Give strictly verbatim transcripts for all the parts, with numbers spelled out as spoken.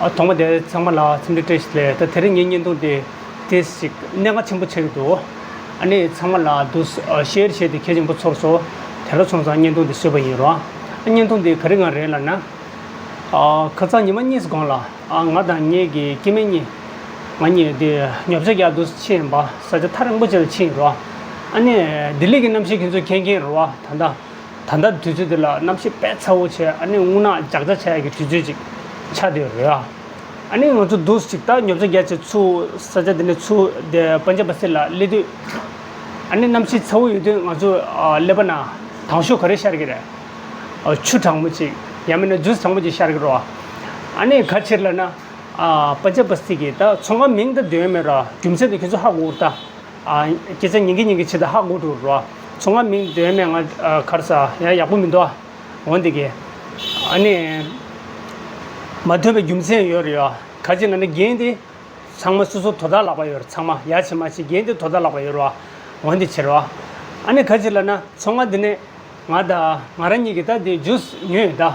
ཨ། ཐོག་མ་དེ་ཚང་མ་ལ་འཚམས་འདྲི་བཀྲ་ཤིས་བདེ་ལེགས། ད་དེ་རིང་ངའི་བརྙན་ཐུང་དེ་དེ་ཞིག་གནད་འགག་ཆེན་པོ་ཆགས་ཀྱི་འདུག་ཨ་ནི་ཚང་མ་ལ་འདུག་ཨ། ཤེར་བྱས་ཏེ་གལ་ཆེན་པོ་ཚོར་སོང་། དེ་འདྲ་སོང་ཙང་བརྙན་ཐུང་དེ་བཟོས་པ་ཡིན་རོ། ཨ། བརྙན་ཐུང་དེ་ག་རེ་གང་རེད་ལབ་ན། ཨ། ཁ་སང་ཉི་མ་གཉིས་གོང་ལ། ཨ། ང་དང་ངེད་ཀྱི་སྐྱེ་དམན་གཉིས། ང་གཉིས་དེ་ཉོ་ཆ་རྒྱག་འདུག་ཕྱིན་པ། ས་ཆ་ཐག་རིང་པོ་ཅིག་ལ་ཕྱིན་རོ། ཨ་ནི་ལྡི་ལི་གི་གནམ་གཤིས་ཁྱེད་ཚོས་མཁྱེན་མཁྱེན་རེད་བ། ད་ལྟ། ད་ལྟ་དུས་ཚོད་འདི་ལ་གནམ་གཤིས་དཔེ་ཚ་བོ་བྱས། ཨ་ནི་རྔུལ་ནག་འཇག་འཇག་བྱ་ཡག་གི་དུས་ཚོད་ཅིག་ཆགས་བསྡད་ཡོད་རེད་ཨ། ཨ་ནི་ང་ཚོ་འདུག་ཅིག་ད་ཉོ་ཆ་རྒྱག་བྱས་ཚུར་ས་ཆ་འདི་ནས་ཚུར་དེ་པན་ཇབ་བ་སི་ལ་སླེབས་དུས། ཨ་ནི་གནམ་གཤིས་ཚ་བོ་ཡོད་དུས་ང་ཚོ། ཨ། སླེབས་པ་ན་དྭངས་ཤོག་ག་རེ་ཤར་གི་རེད། ཨ། ཆུ་གྲང་མོ་ཅིག་ཡང་མིན་ན་ཇུས་གྲང་མོ་ཅིག་ཤར་གི་རེད་བ། ཨ་ནི་ག་ཕྱིར་ལབ་ན། ཨ། པན་ཇབ་བ་སི་གི་ད་ཚོང་ཁང་མིང་ད་འདོན་མེད་ར། རྒྱུ་མཚན་དེ་ཁྱོད་ཚོ་ཧ་གོ་གི་རེད་ད། ཨ། སྐད་ཆ་ཉན་གི་ཉན་གི་བྱེད་ད་ཧ་གོ་འགྲོ་རོ། ཚོང་ཁང་མིང་འདོན་མེད་ང་། ཨ། ག་རེ་ཟ་ཡ་ཡག་པོ་མི་འདུག་འོན་ཏེ་གི། ཨ་ནི་མ་འདོན་པའི་རྒྱུ་མཚན་ཡོད་རེད་ཡ། ག་ཅི་ན་ནི་རྒན་དེ་ཚང་མ་སོ་སོ་དོ་བདག་ལག་པ་ཡོད་རེད། ཚང་མ་ཡ་བྱེད་མ་བྱེད་རྒན་དེ་དོ་བདག་ལག་པ་ཡོད་རེད་བ། འོན་ཏེ་བྱེད་རོ། ཨ་ནི་ག་ཅི་ལབ་ན་ཚོང་ཁང་འདི་ནས། ང་དང་ང་རང་གཉིས་ཀྱིས་ད་དེ་ཇུས་ཉོས་ཡོད་ད།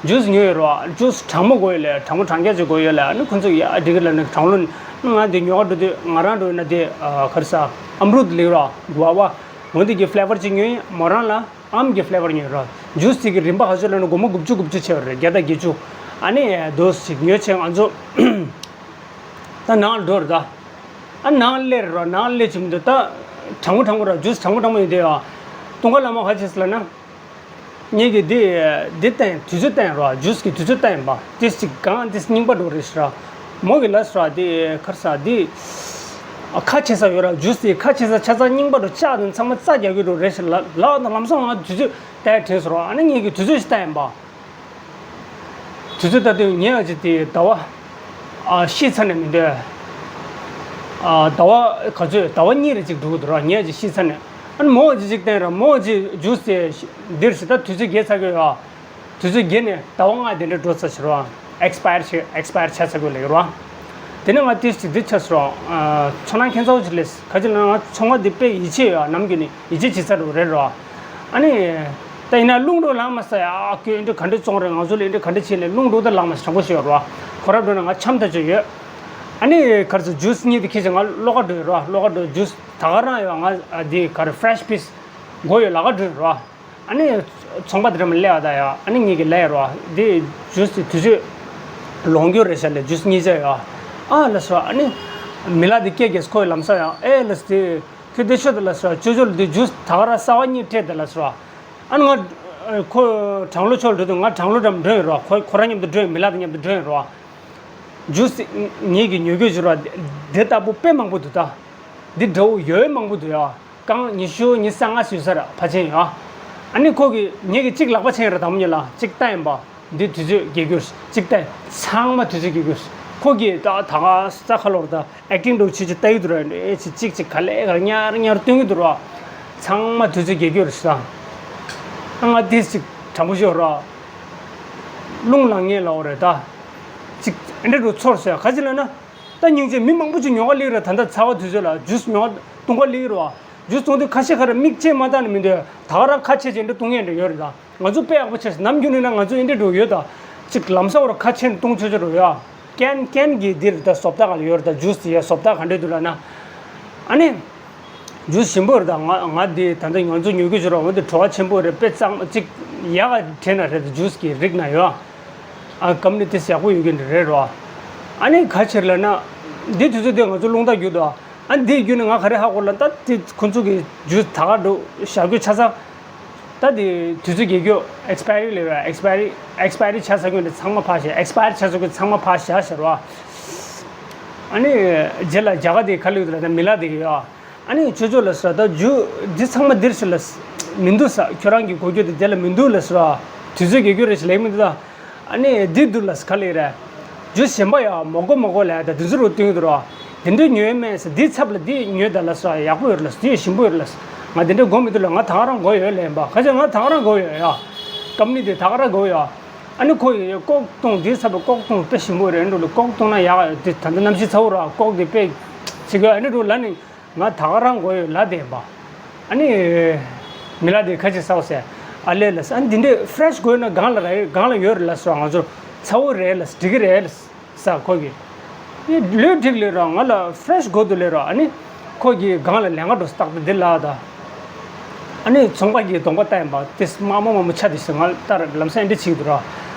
ཇུས་ཉོས་ཡོད་རོ། ཇུས་གྲང་མོ་དགོས་ཡོད་ལས། གྲང་མོ་གྲང་རྐྱང་ཅིག་དགོས་ཡོད་ལས། ཨ་ནི་ཁོ་ཚོས་ཡ་འགྲིག་གི་ལབ་ནས་གྲང་རླུང་། ང་དེ་ཉོ་ག་འགྲོ་དུས་ང་རང་འགྲོ་ཡོད་ན་དེ། ཨ། ག་རེ་ཟ། ཨམ་རུད་ལབ་རོ། གུ་ཝ་ཝ། འོ་དེ་གི་ཕི་ལེ་ཝར་ཅིག་ཉོས་ཡིན། མོ་རང་ལ་ཨམ་གྱི་ཕི་ལེ་ཝར་ཉོས་རོ། ཇུས་དེ་གི་རིན་པ་ག་ཚོད་ལབ་ན་སྒོར་མོ་དགུ་བཅུ་དགུ་བཅུ་བྱས་པ་རེད། བརྒྱ་དང་བརྒྱད་ཅུ། ཨ་ནི་དོ་ཞིག་ཉོས་བྱས་ང་ཚོ། ད་ནང་ལ་འགྲོ་རེད་ད། ཨ། ནང་སླེབས་རོ། ནང་སླེབས་བྱུང་དུས་ད་གྲང་མོ་གྲང་མོ་ར། ཇུས་གྲང་མོ་གྲང་མོ་ཡིན་དུས་ཡ། ལྟུང་བ་བླ་མ་ག་བྱས་སོང་ལབ་ན། ངེད་ཀྱིས་འདི་འདི་བསྟན། དུས་ཚོད་བསྟན་རོ། ཇུས་ཀྱི་དུས་ཚོད་བསྟན་པ། ཏིས་ཅིག་གང་ཏིས་རྙིང་པ་འགྲོ་རེད་ཟེར་ར། མོ་གིས་ལབ་སོང་ར། འདི་ག་རེ་ཟ། འདི་ཁ་ཕྱེ་ས་ཡོད་ར། ཇུས་དེ་ཁ་ཕྱེ་ས་ཆ་ཚང་རྙིང་པ་འགྲོ། ལྕགས་དང་ཚང་མ་རྩ་རྒྱག་གི་འགྲོ་རེད་ཟེར་ལབ་ལབ་དང་ལམ་སང་ང་དུས་ཚོད་བལྟས་དྲན་སོང་ར། ཨ་ནི་ངེད་ཀྱིས་དུས་ཚོད་ཞིག་བསྟན་པ། དུས་ཚོད་ལྟ་དུས་ཉེ་བ་ཅིག་དེ་ཟླ་བ། ཨ། ཕྱི་ཚ་ནས་མི་འདོད། ཨ། ཟླ་བ་ག་ཚོད། ཟླ་བ་གཉིས་རེ་ཅིག་འགྲོ་གི་འདུག་ར། ཉེ་བ་ཅིག་ཕྱི་ཚ་ནས། ཨ་ནི་མོ་ཅིག་ཅིག་བསྟན་ར། མོ་ཅིག་ཇུས་དེ་འདིར་ཞིག་ད་དུས་ཚོད་བརྒལ་ཚར་གི་ཡོད། དུས་ཚོད་བརྒལ་ནས་ཟླ་བ་ལྔ་དེ་འདྲ་འགྲོ་ཚར་ཟེར་ར། ཨེག་སི་པ་ཡར་བྱས། ཨེག་སི་པ་ཡར་ཆགས་ཚར་གི་ལབ་ཡོད་ར། དེ་ནས་ང་ཏིས་ཅིག་འདི་ཆགས་སོང་། ཨ། ཚོར་སྣང་ཁྱད་མཚར་པོ་ཅིག་སླེབས། ག་ཅི་ལབ་ན་ང་ཚོང་ཁང་འདི་དཔེ་ཡིད་ཆེས་ཡོད། ནམ་རྒྱུན་ནས་ཡིད་ཆེས་བྱེད་ས་རུ་རེད་རོ། ཨ་ནི། ད་ཡིན་ན་རླུང་འགྲོ་ལངས་མ་ས་ཡ། ཨ། ཁྱོད་འདི་ག་འདྲ་བཙོང་རེད། ང་ཚོ་ལ་འདི་ག་འདྲ་བྱས་ནས་རླུང་འགྲོ་ད་ལངས་མ་ས། དྲང་པོ་ཤོད་རོ། ཁོ་ར་འགྲོ་ན་ང་འཆམ་ད་ཆོད་ཡོད། ཨ་ནི་ག་རེ་ཟ། ཇུས་གཉིས་དེ་ཁྱེར་བྱས་ང་ལོགས་ཀ་འགྲོ་ཡོད་རོ། ལོགས་ཀ་འགྲོ། ཇུས་ད་ག་རང་ཡོད། ང་འདི་ག་རེ་ཕི་རེ་ཤི་པིས་དགོས་ཡོད། ལ་ཀ་འགྲོ་ཡོད་རོ། ཨ་ནི་ཚོང་པ་དེ་འདྲ་མ་སླེབས་པ་ད་ཡ། ཨ་ནི་ངེད་ཀྱིས་ལབ་ཡོད་རོ། འདི་ཇུས་དེ་དུས་ཚོད་ལོངས་རྒྱུ་རེད་ཤག་ལབ། ཇུས་གཉིས་ཆ་ཡོད། ཨ་ལབ་སོང་། ཨ་ནི་མི་ལ་དེ་སྐད་རྒྱག་སོང་། ཁོས་ལམ་སང་ཡ། ཨེ་ལབ་སོང་། ཁྱོད་འདི་ཤོད་དང་ལབ་སོང་། ཅོ་ཅོ་ལ་འདི་ཇུས་ད་ག་རང་གསར་པ་གཉིས་སྤྲད་དང་ལབ་སོང་། ཨ་ནི་ང་ཁོ་གྲང་རླུང་ཕྱོགས་འགྲོ་དུས་ང་གྲང་རླུང་འགྲམ་འགྲོ་ཡོད་རོ། ཁོ་ཁོ་རང་མཉམ་དུ་འགྲོ་ཡོད། མི་ལ་དེ་མཉམ་དུ་འགྲོ་ཡོད་རོ། ཇུས་ངེད་ཀྱིས་ཉོ་རྒྱུ་བྱུང་རོ། འདི་ལྟ་བུ་དཔེ་མང་པོ་འདུག་ད། འདི་འདྲ་བོ་ཡོད་མང་པོ་འདུག་ཡ། རྐང་ཉི་ཤུ་ཉི་ཤུ་རྩ་ལྔ་ཟེར་ས་ར་ཕལ་ཆེར་ཡོད། ཨ་ནི་ཁོ་གིས་ངེད་ཀྱིས་གཅིག་ལག་པ་འཆང་ར། དང་པོ་ཉིད་ལ་གཅིག་བལྟས་ཡིན་པ། འདི་དུས་ཚོད་བརྒལ་རྒྱུ། གཅིག་བལྟས། ཚང་མ་དུས་ཚོད་བརྒལ་རྒྱུ། ཁོ་གིས་ད་ད་ག་ས་ཁ་ལོར་ད་ཨེག་ཊིང་འདྲ་བོ་བྱེད་བྱེད་ལྟ་ཡི་འདུག་ར། ཨེ་ཅིག་གཅིག་ཅིག་ག་ལེ་ག་ལེ་ཉར་ཉར་སྟོན་གི་འདུག་ར། ཚང་མ་དུས་ཚོད་བརྒལ་རྒྱུ་རེད་ཤག་ཨ། ང་ཏིས་ཅིག་དྲང་པོ་ཤོད་ར། རླུང་ལངས་ངེས་ལབ་པ་རེད་ད། ཅིག་ཨེ་འདྲ་འདྲ་བོ་ཚོར་སོང་ཡ། ག་ཅི་ལབ་ན། ད་སྙིང་རྗེ། མི་མང་པོ་ཅིག་ཉོ་ག་སླེབས་ར། ད་ལྟ་ཚ་བ་དུས་ཚོད་ལ་ཇུས་ཉོ་ག་བཏུང་ག་སླེབས་ར། ཇུས་བཏུང་དུས་ཁ་ཤས་ཁ་ར་མིག་ཅིག་མ་བལྟས་ནས་མི་འདོད། ད་ག་རང་ཁ་ཕྱེ་བྱས་འདྲ་བཏུང་ཡས་འདྲ་ཡོད་རེད་ད། ང་ཚོ་དཔེ་ཡག་པོ་བྱས་སོང་། ནམ་རྒྱུན་ནས་ན་ང་ཚོ་ཨེ་འདྲ་འདྲ་བོ་ཡོད་ད། ཅིག་ལམ་སང་བར་ཁ་ཕྱེ་ནས་བཏུང་ཆོག་ཆོག་འདྲ་བོ་ཡ། ཀན་ཀན་གྱི་འདིར་ད་བཟོ་ལྟ་ག་ལ་ཡོད་རེད་ད། ཇུས་དེ་ཡ་བཟོ་ལྟ་ག་འདྲ་འདུག་ལབ་ན། ཨ་ནི། ཇུས་ཞིམ་པོ་རེད་ད། ང་ང་འདི་ད་ལྟ་ང་ཚོ་ཉོ་རྒྱུ་བྱུང་ར། འོ་འདི་བྲོ་བ་ཆེན་པོ་རེད། དཔེ་གཙང་མ་ཅིག་ཡག་ག་དྲན་ན་རེད་ད། ཇུས་ཀྱི་རིགས་ན་ཡོད། ཨ། ཀམ་པ་ནི་དེ་ཡག་པོ་ཡོད་ཀྱི་འདྲ་རེད་རོ། ཨ་ནི་ག་ཕྱིར་ལབ་ན། འདི་དུས་ཚོད་དེ་ང་ཚོ་རླུང་རྟ་རྒྱུག་འདུག་ཨ་ནི་འདི་བརྒྱུད་ནས་ང་ག་རེ་ཧ་གོ་ལབ་ན། ད་དེ་ཁོ་ཚོ་གི་ཇུས་ད་ག་འགྲོ་བཞག་རྒྱུ་ཆ་ཚང་། ད་དེ་དུས་ཚོད་བརྒལ་རྒྱུ། ཨེག་སི་པ་ཡ་རི་ལབ་ཡ། ཨེག་སི་པ་ཡ་རི་ཨེག་སི་པ་ཡ་རི་ཆགས་ཚར་རྒྱུ་འདི་ཚང་མ་ཕར་བཞག་ཨེག་སི་པ་ཡ་རི་ཆགས་ཚར་རྒྱུ་ཚང་མ་ཕར་བཞག་ཟེར་བ། ཨ་ནི་རྗེས་ལ་རྒྱ་གར་དེ་ག་ལབ་ཀྱི་འདུག་ལབ་ན། མི་ལ་དེ་གི་ཡ། ཨ་ནི་ཅོ་ཅོ་ལབ་སོང་། ད་ཇུས་འདི་ཚང་མ་འདིར་ཞིག་ལ་མི་འདུག་ས། ཁྱོད་རང་གི་གོ་རྒྱུ་དེ་དེ་ལ་མི་འདུག་ལབ་སོང་། དུས་ཚོད་བརྒལ་རྒྱུ་རེད་ཞིག་ལབ་མི་འདུག་ད། ཨ་ནི་འདི་འདུག་ལབ་སོང་། ག་ལབ་ཀྱི་རེད། ཇུས་གཞན་པ་ཡ་མ་དགོས་མ་དགོས་ལབ་ཡ། ད་དེ་ཚོ་རུ་སྟོན་གྱི་འདུག་ར། དེ་འདྲ་ཉོས་མེད་ཟེར། འདི་ཚབ་ལ་འདི་ཉོས་ད་ལབ་སོང་། ཡག་པོ་ཡོད་ལབ་སོང་། འདི་ཞིམ་པོ་ཡོད་ལབ་སོང་། ང་དེ་འདྲ་དགོས་མི་འདུག་ལབ། ང་ད་ག་རང་དགོས་ཡོད་ལབ་ཡིན་པ། ག་ཅི་ང་ད་ག་རང་དགོས་ཡོད་ཡ། ཀམ་པ་ནི་དེ་ད་ག་རང་དགོས་ཡོད་ཡ། ཨ་ནི་ཁོ་ཡི་ཀོག་བཏུང་། འདི་ཚབ་ལ་ཀོག་བཏུང་དཔེ་ཞིམ་པོ་རེད་འགྲོ་ལ། ཀོག་བཏུང་ན་ཡག་ཡོད་དེ། ད་ལྟ་གནམ་གཤིས་ཚ་བོ་ར། ཀོག་དེ་དཔེ་བྱེད་དགོས། ཨ་ནི་འགྲོ་ལབ་ནི། ང་ད་ག་རང་དགོས་ཡོད་ལབ་བསྡད་ཡིན་པ། ཨ་ནི་མི་ལ་དེ་ཁ་ཅིག་ཟ་བ་ཟེར། ཨ་ལས་ལབ་སོང་། ཨ་ནི་འདི་འདྲའི་ཕི་རེ་ཤི་དགོས་ན་སྒང་ལ་ར། སྒང་ལ་ཡོད་རེད་ལབ་སོང་། ང་ཚོར་ཚ་བོ་རེད་ལབ་སོང་། འགྲིག་གི་རེད་ལབ་སོང་ ས་ཁོ་གི་ཨེ་ལོས་འགྲིག་ལོས་ར། ང་ལ་ཕི་རེ་ཤི་དགོས་འདུག་ལོས་ར། ཨ་ནི་ཁོ་གི་སྒང་ལ་ལས་ཀ་འགྲོ་སྟག་ཏུ་འདི་ལ་ད། ཨ་ནི་ཚོང་པ་གི་གདོང་པ་ལྟ་ཡིན་པ་དེ་དམའ་མོ་དམའ་མོ་ཆ་དེ་ཞིག་ང་ལྟར་ལམ་སང་འདི་བྱེད་ཀྱི་འདུག་ར།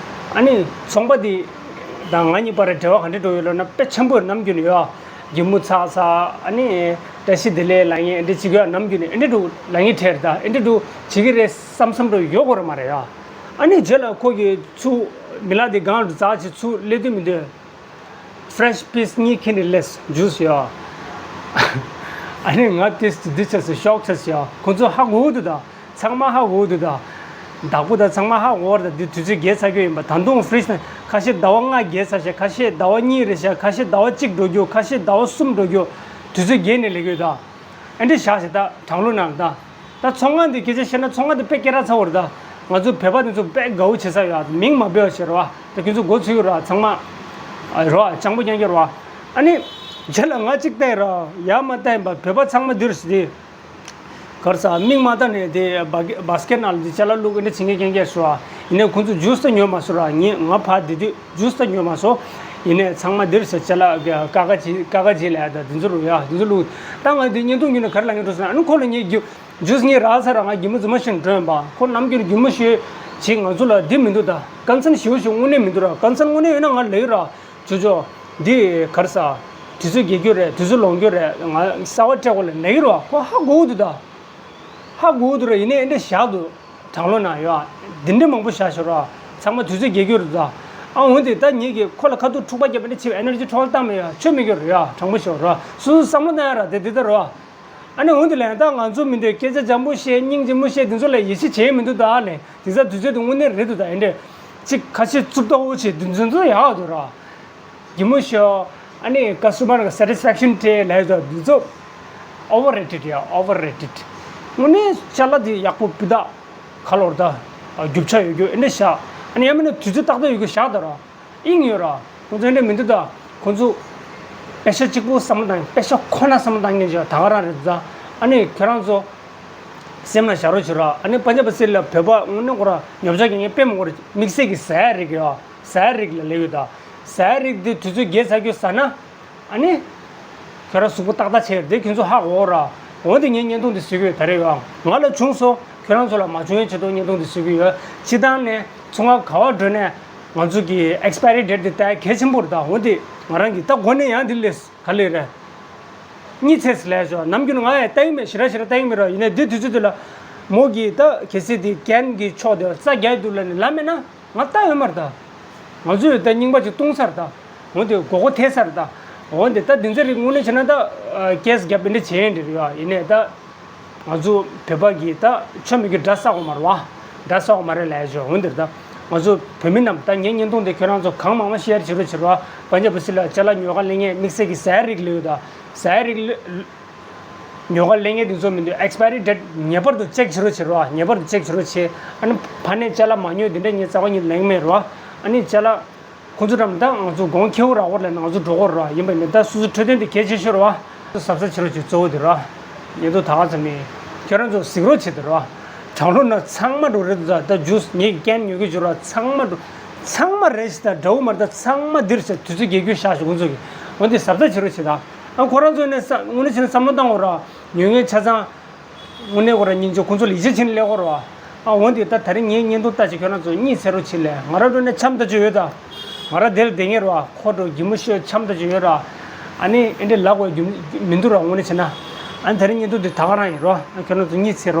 ཨ་ནི་ཚོང་པ་དེ་དང་ང་གཉིས་བར་འབྲེལ་བ་ག་འདྲ་འགྲོ་ཡོད་ལབ་ན་དཔེ་ཆེན་པོ་ནམ་རྒྱུན་ཡོད། གད་མོ་ཚ་ཚ། ཨ་ནི་བཀྲ་ཤིས་བདེ་ལེགས་ལབ་མཁན་འདི་བྱེད་ཀྱི་ཡོད། ནམ་རྒྱུན་ནས་འདི་འདྲ་ལབ་མཁན་དྲན་ད། འདི་འདྲ་བྱེད་ཀྱི་རེད་བསམ་བསམ་འགྲོ་ཡོད་དགོས་ར་མ་རེད་ཡ། ཨ་ནི་རྗེས་ལ་ཁོ་གི་ཚུར་མི་ལ་དེ་སྒང་ལ་འཛེགས་བྱས་ཚུར་སླེབས་དུས་མི་འདུག་ཕི་རེ་ཤི་པི་སི་གཉིས་ཁྱེར་ནས་སླེབས། ཇུས་ཡོད། ཨ་ནི་ང་དེ་འདི་ཆགས་སོང་། ཤོག་ཆགས་སོང་ཡ། ཁོ་ཚོ་ཧ་གོ་འདུག་ད། ཚང་མ་ཧ་གོ་འདུག་ད། བདག་པོ་ད་ཚང་མ་ཧ་གོ་བ་རེད་ད། འདི་དུས་ཚོད་བརྒལ་ཚར་རྒྱུ་ཡིན་པ། ད་དུང་ཕི་རེ་ཤི་ན་ཁ་ཤས་ཟླ་བ་ལྔ་བརྒལ་ཚར་ཤག་ཁ་ཤས་ཟླ་བ་གཉིས་རེད་ཤག་ཁ་ཤས་ཟླ་བ་གཅིག་འགྲོ་རྒྱུ། ཁ་ཤས་ཟླ་བ་གསུམ་འགྲོ་རྒྱུ། དུས་ཚོད་བརྒལ་ནས་སླེབས་ཀྱི་ཡོད་ད། ཨ་འདྲ་བཞག་བྱས་ད་གྲང་ལུགས་ནང་ད། ད་ཚོང་ཁང་འདི་སྐད་ཆ་བཤད་ན་ཚོང་ཁང་འདི་དཔེ་སྐད་གྲགས་ཚ་བོ་རེད་ད། ང་ཚོ་བོད་པ་འདི་ཚོ་དཔེ་དགའ་བོ་བྱེད་ས་ཡོད། མིང་མ་འབོད་བྱེད་རོགས། ད་ཁྱོད་ཚོ་མགོ་ཚོས་ཡོད་རོགས། ཚང་མ་རོགས། སྤྱང་པོ་རྐྱང་རྐྱང་རོགས། ཨ་ནི་རྗེས་ལ་ང་གཅིག་བལྟས་རོགས། ཡ་མ་བལྟས་ཡིན་པ། བོད་པ་ཚང་མ་འདིར་ཟེར་ཏེ། ག་རེ་ཟ། མིག་མ་བལྟས་ནས་དེ་བ་བྷ་སི་ཀེ་ཊི་ནང་ལ་འདི་ཅ་ལག་བླུགས་ཀྱི་འདྲ་བྱེད་མཁན་རྐྱང་རྐྱང་ཤོག་ཨ། ཡིན་ནའི་ཁོང་ཚོ་ཇུས་ད་ཉོས་མ་སོང་ར། ངས་ང་ཕར་བསྡད་དུས་ཇུས་ད་ཉོས་མ་སོང་། ཡིན་ནའི་ཚང་མ་འདིར་ཟེར། ཅ་ལག་ཀ་ཀ་ཅི་ཀ་ཀ་ཅི་ལ་ཡ་ད་འདི་ཚོ་རུ་ཡ་འདི་ཚོ་བླུགས། ད་ང་འདི་བརྙན་ཐུང་ཉོས་ནས་ག་རེ་ལབ་མཁན་འགྲོ་ཟེར་ན། ཨ་ནི་ཁོ་ལ་ངས་རྒྱུ་ཇུས་ངས་རག་ཚར་ར། ང་གད་མོ་རྫུན་མ་ཞིག་འགྲོ་ཡིན་པ། ཁོ་ནམ་རྒྱུན་གད་མོ་ཤོད་བྱེད། ང་ཚོ་ལ་འདི་མི་འདུག་ད། ཀོན་སན་ཞེ་པོ་ཞིག་དངོས་གནས་མི་འདུག་ར། ཀོན་སན་དངོས་གནས་ཡོད་ན་ང་ལབ་ཡོད་ར། ཇོ་ཇོ། འདི་ག་རེ་ཟ། དུས་ཚོད་རྒྱལ་རྒྱུ་རེད། དུས་ཚོད་ལོངས་རྒྱུ་རེད། ང་གསར་པ་སྤྲད་དགོས་ལ་ལབ་ཀྱི་རེད་བ། ཁོ་ཧ་གོ་གི་འདུག་ད། ཧ་གོ་གི་འདུག་ར། ཡིན་ནའི་ཨེ་འདྲ་བཞག་འདུག་གྲང་ལོ་ན་ཡོད། འདི་འདྲ་མང་པོ་བཞག་ཤོག་ར། ཚང་མ་དུས་ཚོད་རྒྱལ་རྒྱུ་རེད་ད། ཨ་འོན་ཏེ་ད་ངེད་ཀྱིས་ཁོ་ལ་ཁ་ཐུག་འཁྲུག་པ་བརྒྱབ་པ་འདྲ་བྱས་པ་ཨེ་ནར་ཇི་འཕྲོ་བརླག་བཏང་མེད་ཡ། ཆོ་མེད་རྒྱུ་རེད་ཡ། དྲང་པོ་ཤོད་ར། སོ་སོ་བསམ་བློ་བཏང་ཡ་ར། དེ་འདི་ལྟར་ར། ཨ་ནི་འོན་ཏེ་ལན་ད་ང་ཚོ་མི་འདོད་སྐད་ཆ་འཇམ་པོ་བཤད། སྙིང་རྗེ་མོ་བཤད། འདི་ཚོ་ལ་ཡིད་ཆེས་བྱས་མི་འདུག་ད་ལན། དེ་ཚ་དུས་ཚོད་དུ་དངོས་གནས་རེད་འདུག་ད། ཨེ་འདྲས་ཅིག་ཁ་ཤས་རྩུབ་ཏོག་པོ་བྱས། འདི་ཚོ་ཡག་འདུག་ར། གད་མོ་ཤོར། ཨ་ནི་ཀ་སི་ཊ་མར་ག་སེ་ཊི་སི་ཕེག་ཤན་སྤྲད་ལབ་ཡོད་ད། འདི་ཚོ་ཨོ་ཝར་རེ་ཊེཌ་ཡ། ཨོ་ཝར་རེ་ཊེཌ། དངོས་གནས་ཅ་ལག་འདི་ཡག་པོ་སྤུས་དག་ག་ལོར་ད། རྒྱུ་ཆ་ཡོད་རྒྱུ་ཨེ་འདྲས་བཞག་ཨ་ནི་ཡང་མིན་ན་དུས་ཚོད་ཏག་ཏག་ཡོད་རྒྱུ་བཞག་ད་ར། དབྱིངས་ཡོད་ར། ཁོང་ཚོ་འདྲ་མི་འདུག་ད། ཁོང་ཚོ་པེ་ཤ་གཅིག་པོ་བསམ་བློ་བཏང་། པེ་ཤ་ཁོ་ན་བསམ་བློ་བཏང་མཁན་ཅིག་ད་ག་རང་རེད་འདུག་ད། ཨ་ནི་ཁྱོད་རང་ཚོ་སེམས་ལ་བཞག་རོགས་བྱོས་ར། ཨ་ནི་པན་ཇབ་སི་ལ་བོད་པ་དངོས་གནས་ཁོ་ར་ཉོ་ཆ་གི་ངས་དཔེ་མང་པོ་རེད། དམིགས་བསལ་གྱི་ཟ་ཡ་རིགས་ཡོད། ཟ་ཡ་རིགས་ལ་སླེབས་ཡོད་ད། ཟ་ཡ་རིགས་འདི་དུས་ཚོད་བརྒལ་ཚར་རྒྱུ་ཟ་ན། ཨ་ནི། ཁྱོད་རང་གཟུགས་པོ་ཏག་ཏག་བྱས་ཡོད་དེ་ཁྱོད་ཚོ་ཧ་གོ་ར། འོན་ཏེ་ངས་བརྙན་ཐུང་འདི་བཟོ་གི་ཡོད་ད་རེད་ཡ། ང་ལ་བྱུང་སོང་། ཁྱོད་རང་ཚོ་ལ་མ་བྱུང་བའི་ཆེད་དུ་བརྙན་ཐུང་འདི་བཟོ་གི་ཡོད། སྤྱིར་བཏང་ནས་ཚོང་ཁང་ག་བ་འགྲོ་ནས་ང་ཚོ་གི་ཨེག་སི་པ་ཡ་རི་ཌེ་ཊི་འདི་ལྟ་ཡ་གལ་ཆེན་པོ་རེད་ད། འོན་ཏེ་ང་རང་གིས་ད་གོ་ནས་ཡང་འདི་ལས་ག་ལེ་རེད། གཉིད་ཚད་སུ་ལས་ཞོག་ནམ་རྒྱུན་ང་ཡང་ལྟ་གི་མེད། ཞེ་དྲག་ཞེ་དྲག་ལྟ་གི་མེད་ར། ཡིན་ནའི་འདི་དུས་ཚོད་འདི་ལ་མོ་གིས་ད་གལ་སྲིད་འདི་ཀན་གི་ཕྱོགས་དེ་རྩ་རྒྱག་འདུག་ལབ་ནས་ལབ་མེད་ན། ང་ལྟ་ཡོད་མ་རེད་ད། ང་ཚོས་ད་རྙིང་པ་ཅིག་བཏུང་ཚར་ད། འོན་ཏེ་མགོ་སྐོར་ཐེབས་ཚར་ད། འོན་ཏེ་ད་འདི་ཚོ་རིགས་དངོས་གནས་བྱས་ན་ད་ཀེ་སི་རྒྱབ་འདི་འདྲ་བྱས་འདྲ་རེད་ཡ། ཡིན་ནའི་ད་ང་ཚོ་བོད་པ་གིས་ད་ཆོ་མེད་ཀྱི་དགྲ་བསགས་དགོས་མ་རེད་བ། དགྲ་བསགས་དགོས་མ་རེད་ལབ་ཡ་ཞོག་འོན་ཏེ་ད་ང་ཚོ་བོད་མི་རྣམས་ད་ངའི་བརྙན་ཐུང་དེ་ཁྱོད་རང་ཚོ་གང་མང་མང་ཤེར་བྱེད་རོགས་བྱེད་རོགས། པན་ཇབ་སི་ལ་ཅ་ལག་ཉོ་ག་སླེབས་མཁན་དམིགས་བསལ་གྱི་ཟ་ཡ་རིགས་ལ་ཡོད་ད། ཟ་ཡ་རིགས་ལ། ཉོ་ག་སླེབས་མཁན་དེ་ཚོ་མི་འདུག་ཨེག་སི་པ་ཡ་རི་ཌེ་ཊི་ངེས་པར་དུ་ཅེག་བྱེད་རོགས་བྱེད་རོགས། ངེས་པར་དུ་ཅེག་བྱེད་རོགས་བྱེད། ཨ་ནི་ཕར་ནས་ཅ་ལག་མ་ཉོས་དེ་འདྲ་ངས་རྩ་བ་ཉིད་ལེན་གི་མེད་རོགས། ཨ་ནི་ཅ་ལག་ཁོང་ཚོ་འགྲམ་ད་ང་ཚོ་གོང་ཁེའུ་རག་གོ་ལ་ང་ཚོ་འགྲོ་གོ་རོགས། ཡིན་པ་ནི་ད་སོ་སོ་འཕྲོད་བསྟེན་དེ་གལ་ཆེ་ཤོས་རོགས། གཟབ་གཟབ་བྱེད་རོགས་བྱེད། གཙོ་བོ་དེ་རོགས། ཉེ་དུ་ད་ག་ཙམ་མིན། ཁྱོད་རང་ཚོ་གཟིགས་རོགས་བྱེད་དེ་རོགས། གྲང་ལོ་ན་ཚང་མ་འགྲོ་རེད་འདུག་ད་ཇུས་ངེད་ཀྱི་ཀན་ཉོ་གི་འཇུ་རོགས། ཚང་མ་འགྲོ། ཚང་མ་རེད་ཞིག་ད་འདྲ་བོ་མ་རེད་ད། ཚང་མ་འདིར་བྱས་དུས་ཚོད་རྒྱལ་རྒྱུ་བཞག་ཞིག་ཁོང་ཚོ་གི། འོན་ཏེ་གཟབ་གཟབ་བྱེད་རོགས་བྱེད་ད། ཨ་ཁོ་རང་ཚོ་ནས་ས་དངོས་གནས་བྱས་ན་བསམ་བློ་བཏང་དགོས་ར། ཉོ་མཁན་ཆ་ཚང་། དངོས་གནས་ཁོ་རང་ཉིན་ཆོ་ཁོང་ཚོ་ལ་ཡིད་ཆེས་བྱས་ནས་སླེབས་དགོས་ར། ཨ་འོན་ཏེ་ད་ད་རིང་ངའི་བརྙན་ཐུང་ལྟ་ཅིག་ཁྱོད་རང་ཚོ་གཉིད་སད་རོགས་བྱེད་ལས། ང་རང་འགྲོ་ནས་འཆམ་ལྟ་ཅིག་ཡོད་ད། ང་རང་དེར་བསྡད་ངེས་ར། ཁོ་འགྲོ་གད་མོ་ཤོར་འཆམ་ལྟ་ཅིག་ཡོད་ར། ཨ་ནི་ཨེ་འདྲས་ལབ་དགོས་རྒྱུ་མི་འདུག་ར། དངོས་གནས་བྱས་ན། ཨ་ནི་ད་རིང་བརྙན་ཐུང་འདི་ད་ག་རང་ཡིན་ར། ཨ་ཁྱོད་རང་ཚོ་གཉིད་སད་ར།